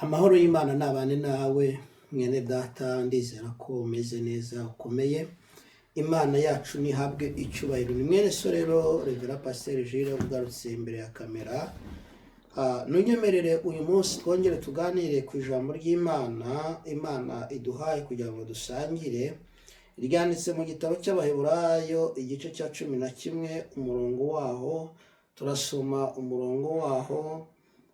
Amahoro y'Imana nabane nawe mwene data, ndizera ko umeze neza ukomeye. Imana yacu ntihabwe icyubahiro. Ni mwene so rero Reverend Pasiteri Jules ugarutse imbere ya kamera. Ntunyemerere uyu munsi twongere tuganire ku ijambo ry'Imana, Imana iduhaye kugira ngo dusangire. Ryanditse mu gitabo cy'Abaheburayo, igice cya 11, umurongo waho turasoma, umurongo waho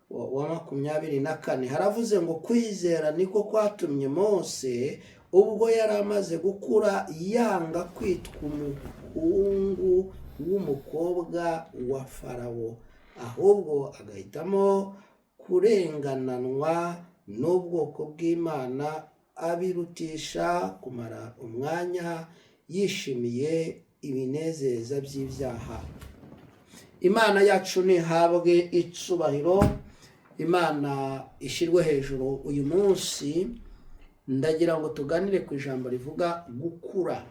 wa 24. Haravuze ngo: "Kwizera niko kwatumye Mose, ubwo yari amaze gukura, yanga kwitwa umuhungu w'umukobwa wa Farawo, ahubwo agahitamo kurengananwa n'ubwoko bw'Imana, abirutisha kumara umwanya yishimiye ibinezeza by'ibyaha." Imana yacu ntihabwe icubahiro, Imana ishyirwe hejuru. Uyu munsi ndagira ngo tuganire ku ijambo rivuga gukura.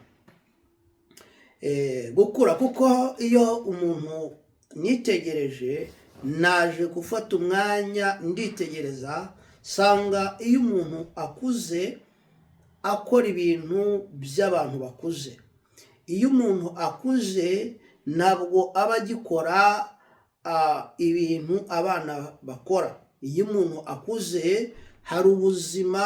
Gukura, kuko iyo umuntu nitegereje, naje gufata umwanya nditegereza, sanga iyo umuntu akuze akora ibintu by'abantu bakuze. Iyo umuntu akuze ntabwo aba agikora ibintu abana bakora. Iyo umuntu akuze hari ubuzima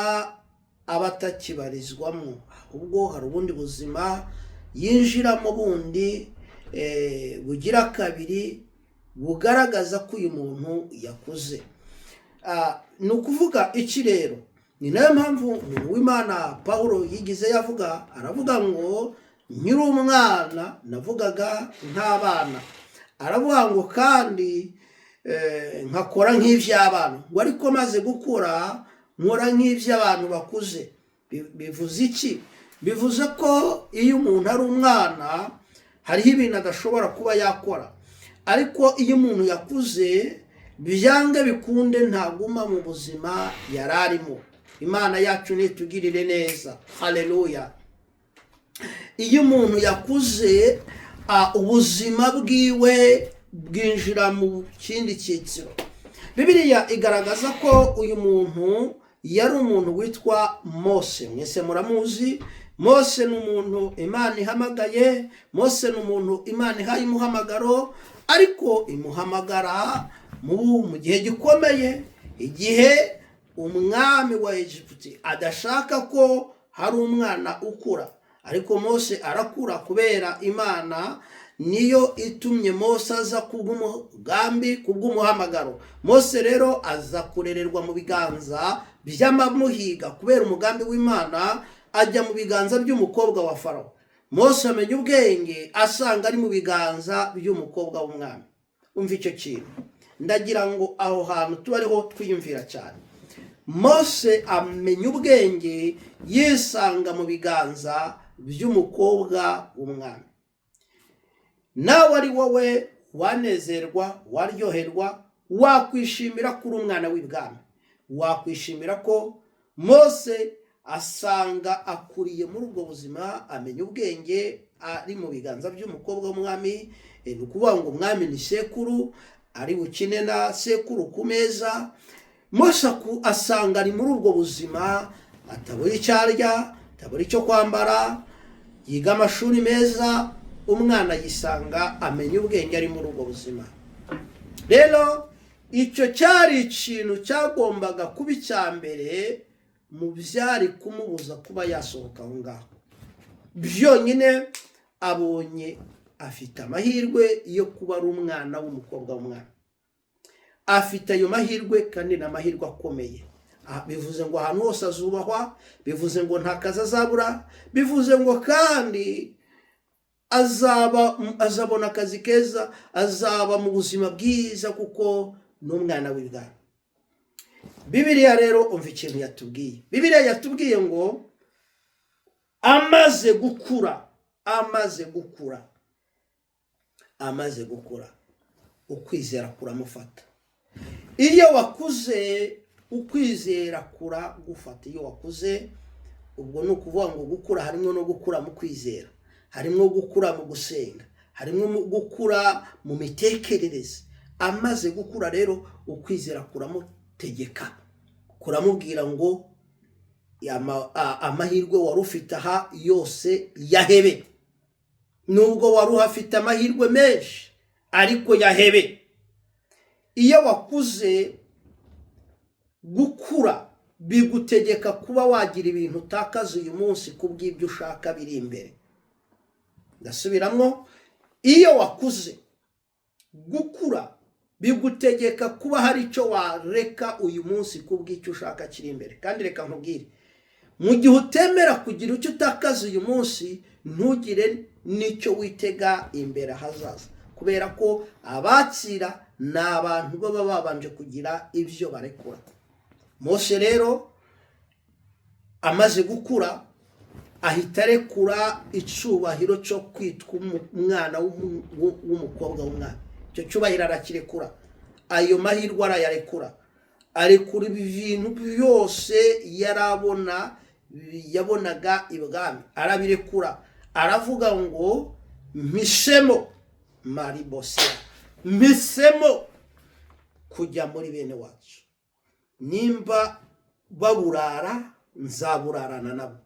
aba atakibarizwamo, ahubwo hari ubundi buzima yinjiramo bundi bugira kabiri, bugaragaza ko uyu muntu yakuze. Ni ukuvuga iki rero? Ni nayo mpamvu umuntu w'Imana Paul yigize yavuga, aravuga ngo: "Nkiri umwana navugaga nk'abana," aravuga ngo "kandi nkakora nk'iby'abana," ngo "ariko maze gukura nkora nk'iby'abantu bakuze." Bivuze iki? Bivuze ko iyo umuntu ari umwana hariho ibintu adashobora kuba yakora, ariko iyo umuntu yakuze, byange bikunde ntaguma mu buzima yari arimo. Imana yacu nitugirire neza, haleluya. Iyo umuntu yakuze, ubuzima bwiwe bwinjira mu kindi cyiciro. Bibiliya igaragaza ko uyu muntu yari umuntu witwa Mose. Mwese muramuzi. Mose ni umuntu Imana ihamagaye, Mose ni umuntu Imana ihaye umuhamagaro, ariko imuhamagara mu gihe gikomeye, igihe umwami wa Egiputi adashaka ko hari umwana ukura. Ariko Mose arakura kubera Imana niyo itumye Mose aza kubw'umugambi, kubw'umuhamagaro. Mose rero aza kurererwa mu biganza by'abamuhiga kubera umugambi w'Imana, ajya mu biganza by'umukobwa wa Farawo. Mose amenya ubwenge asanga ari mu biganza by'umukobwa w'umwami. Umva icyo kintu, ndagira ngo aho hantu tuba ariho twiyumvira cyane. Mose amenya ubwenge yisanga mu biganza by'umukobwa w'umwami. Nawe ari wowe, wanezerwa, waryoherwa, wakwishimira ko uri umwana w'ibwami, wakwishimira ko Mose asanga akuriye muri ubwo buzima, amenya ubwenge ari mu biganza by'umukobwa w'umwami. Ni ukuvuga ngo umwami ni sekuru, ari bukine na sekuru ku meza. Mose asanga ari muri ubwo buzima, atabura icyo arya, atabura icyo kwambara, yiga amashuri meza. Umwana yisanga amenya ubwenge ari muri ubwo buzima. Rero icyo cyari ikintu cyagombaga kuba icya mbere mu byari kumubuza kuba yasohoka aho ngaho. Byonyine abonye afite amahirwe yo kuba ari umwana w'umukobwa w'umwami, afite ayo mahirwe, kandi ni amahirwe akomeye. Bivuze ngo ahantu hose azubahwa, bivuze ngo nta kazi azabura, bivuze ngo kandi azaba azabona akazi keza, azaba mu buzima bwiza kuko ni umwana w'ibwami. Bibiliya rero, umva ikintu yatubwiye. Bibiliya yatubwiye ngo amaze gukura, amaze gukura, amaze gukura, ukwizera kuramufata. Iyo wakuze ukwizera kuragufata. Iyo wakuze, ubwo ni ukuvuga ngo gukura harimo no gukura mu kwizera, harimo gukura mu gusenga, harimo gukura mu mitekerereze. Amaze gukura rero ukwizera kuramutegeka. Kuramubwira ngo amahirwe wari ufite aha yose yahebe, nubwo wari uhafite amahirwe menshi ariko yahebe. Iyo wakuze, gukura bigutegeka kuba wagira ibintu utakaza uyu munsi ku bw'ibyo ushaka biri imbere. Ndasubiramo: iyo wakuze, gukura bigutegeka kuba hari icyo wareka uyu munsi ku bw'icyo ushaka kiri imbere. Kandi reka nkubwire, mu gihe utemera kugira icyo utakaza uyu munsi, ntugire n'icyo witega imbere ahazaza, kubera ko abakira ni abantu baba babanje kugira ibyo barekura. Mose rero amaze gukura ahita arekura icyubahiro cyo kwitwa umwana w'umukobwa w'umwami. Icyo cyubahiro arakirekura, ayo mahirwe arayarekura, arekura ibi bintu byose yarabona yabonaga ibwami, arabirekura, aravuga ngo mpisemo maribosera, mpisemo kujya muri bene wacu, nimba baburara nzaburarana nabo,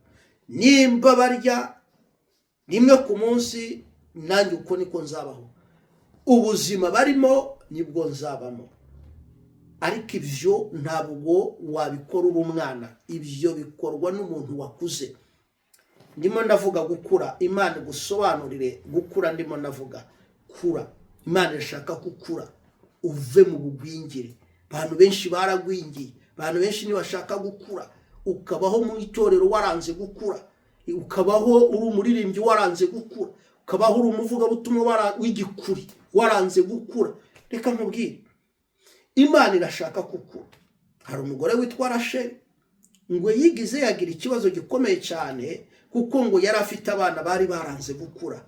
nimba barya rimwe ku munsi nanjye uko niko nzabaho, ubuzima barimo nibwo nzabamo. Ariko ibyo ntabwo wabikora uri umwana, ibyo bikorwa n'umuntu wakuze. Ndimo ndavuga gukura, Imana igusobanurire gukura. Ndimo ndavuga kura, Imana irashaka gukura uve mu bugwingire. Abantu benshi baragwingiye, abantu benshi ntibashaka gukura. Ukabaho mu itorero waranze gukura, ukabaho uri umuririmbyi waranze gukura, ukabaho uri umuvugabutumwa w'igikuri waranze gukura. Reka nkubwire, Imana irashaka gukura. Hari umugore witwa Rasheli, ngo yigize yagira ikibazo gikomeye cyane, kuko ngo yari afite abana bari baranze gukura.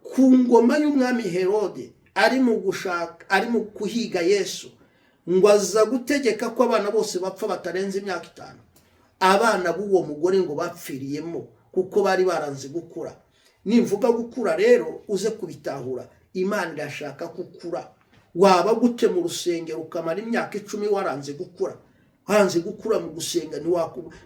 Ku ngoma y'umwami Herode, ari mu gushaka, ari mu kuhiga Yesu, ngo aza gutegeka ko abana bose bapfa batarenze imyaka 5. Abana b'uwo mugore ngo bapfiriyemo kuko bari baranze gukura. Nimvuga gukura rero uze kubitahura, Imana irashaka gukura. Waba gute mu rusengero ukamara imyaka 10 waranze gukura? Waranze gukura mu gusenga,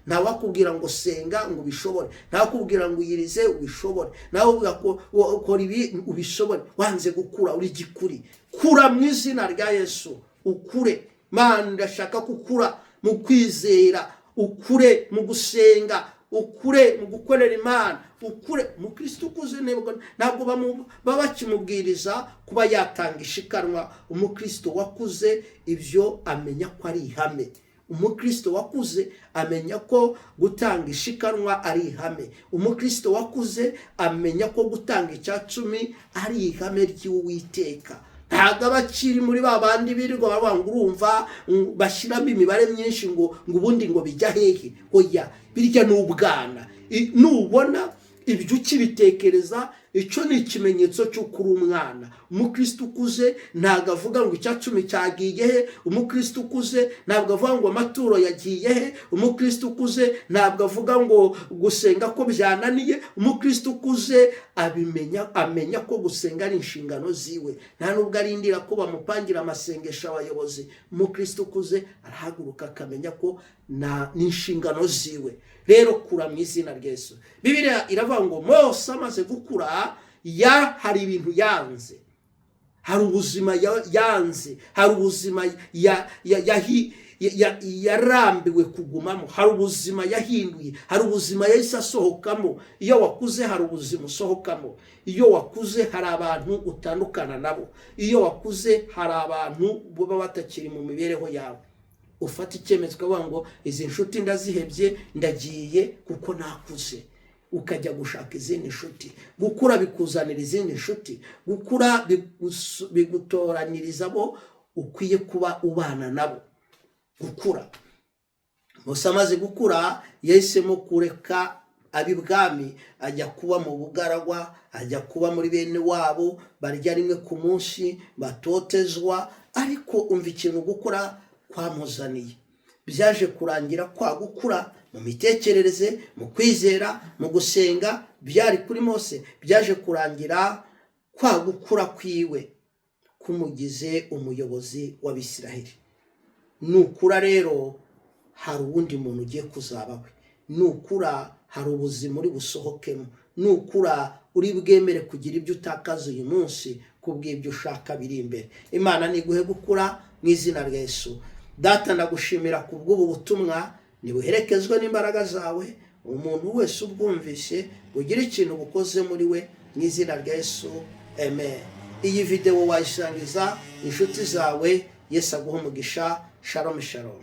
ntawakubwira ngo senga ngo ubishobore, ntawakubwira ngo uyirize ubishobore, ntawakubwira ko ukora ibi ubishobore. Wanze gukura, uri gikuri. Kura mu izina rya Yesu, ukure. Mana irashaka gukura mu kwizera, ukure mu gusenga, ukure mu gukorera Imana, ukure. Umukristo ukuze ntabwo baba bakimubwiriza kuba yatanga ishikanwa. Umukristo wakuze ibyo amenya ko ari ihame. Umukristo wakuze amenya ko gutanga ishikanwa ari ihame. Umukristo wakuze amenya ko gutanga icya cumi ari ihame ry'Uwiteka. Ntabwo aba akiri muri ba bandi birirwa bavuga ngo urumva bashyiramo imibare myinshi ngo ubundi ngo bijya hehe. Oya, birya ni ubwana. Nubona ibyo ukibitekereza, icyo ni ikimenyetso cy'uko uri umwana. Umukristo ukuze ntabwo avuga ngo icya cumi cyagiye he. Umukristo ukuze ntabwo avuga ngo amaturo yagiye he. Umukristo ukuze ntabwo avuga ngo gusenga ko byananiye. Umukristo ukuze abimenya, amenya ko gusenga ari inshingano ziwe, nta nubwo arindira ko bamupangira amasengesho abayobozi. Umukristo ukuze arahaguruka akamenya ko ni inshingano ziwe. Rero kura mu izina rya Yesu. Bibiliya iravuga ngo Mose amaze gukura ya hari ibintu yanze, hari ubuzima yanze, hari ubuzima yarambiwe kugumamo, hari ubuzima yahinduye, hari ubuzima yahise asohokamo. Iyo wakuze hari ubuzima usohokamo. Iyo wakuze hari abantu utandukana nabo. Iyo wakuze hari abantu baba batakiri mu mibereho yawe. Ufata icyemezo ukavuga ngo izi nshuti ndazihebye, ndagiye kuko nakuze, ukajya gushaka izindi nshuti. Gukura bikuzanira izindi nshuti, gukura bigutoranyiriza abo ukwiye kuba ubana nabo. Gukura, Mose amaze gukura yahisemo kureka ab'ibwami, ajya kuba mu bugaragwa, ajya kuba muri bene wabo barya rimwe ku munsi, batotezwa. Ariko umva ikintu gukura kwamuzaniye. Byaje kurangira kwa gukura mu mitekerereze, mu kwizera, mu gusenga byari kuri Mose, byaje kurangira kwa gukura kwiwe kumugize umuyobozi w'Abisiraheli. Nukura rero Hari uwundi muntu ugiye kuzaba we. Nukura, hari ubuzima uri busohokemo. Nukura, uri bwemere kugira ibyo utakaza uyu munsi kubw'ibyo ushaka biri imbere. Imana niguhe gukura mu izina rya Yesu. Data, ndagushimira ku bw'ubu butumwa. Nibuherekezwe n'imbaraga zawe, umuntu wese ubwumvise bugire ikintu bukoze muri we, mu izina rya Yesu, amen. Iyi videwo wayisangiza inshuti zawe. Yesu aguha umugisha. Shalom, shalom.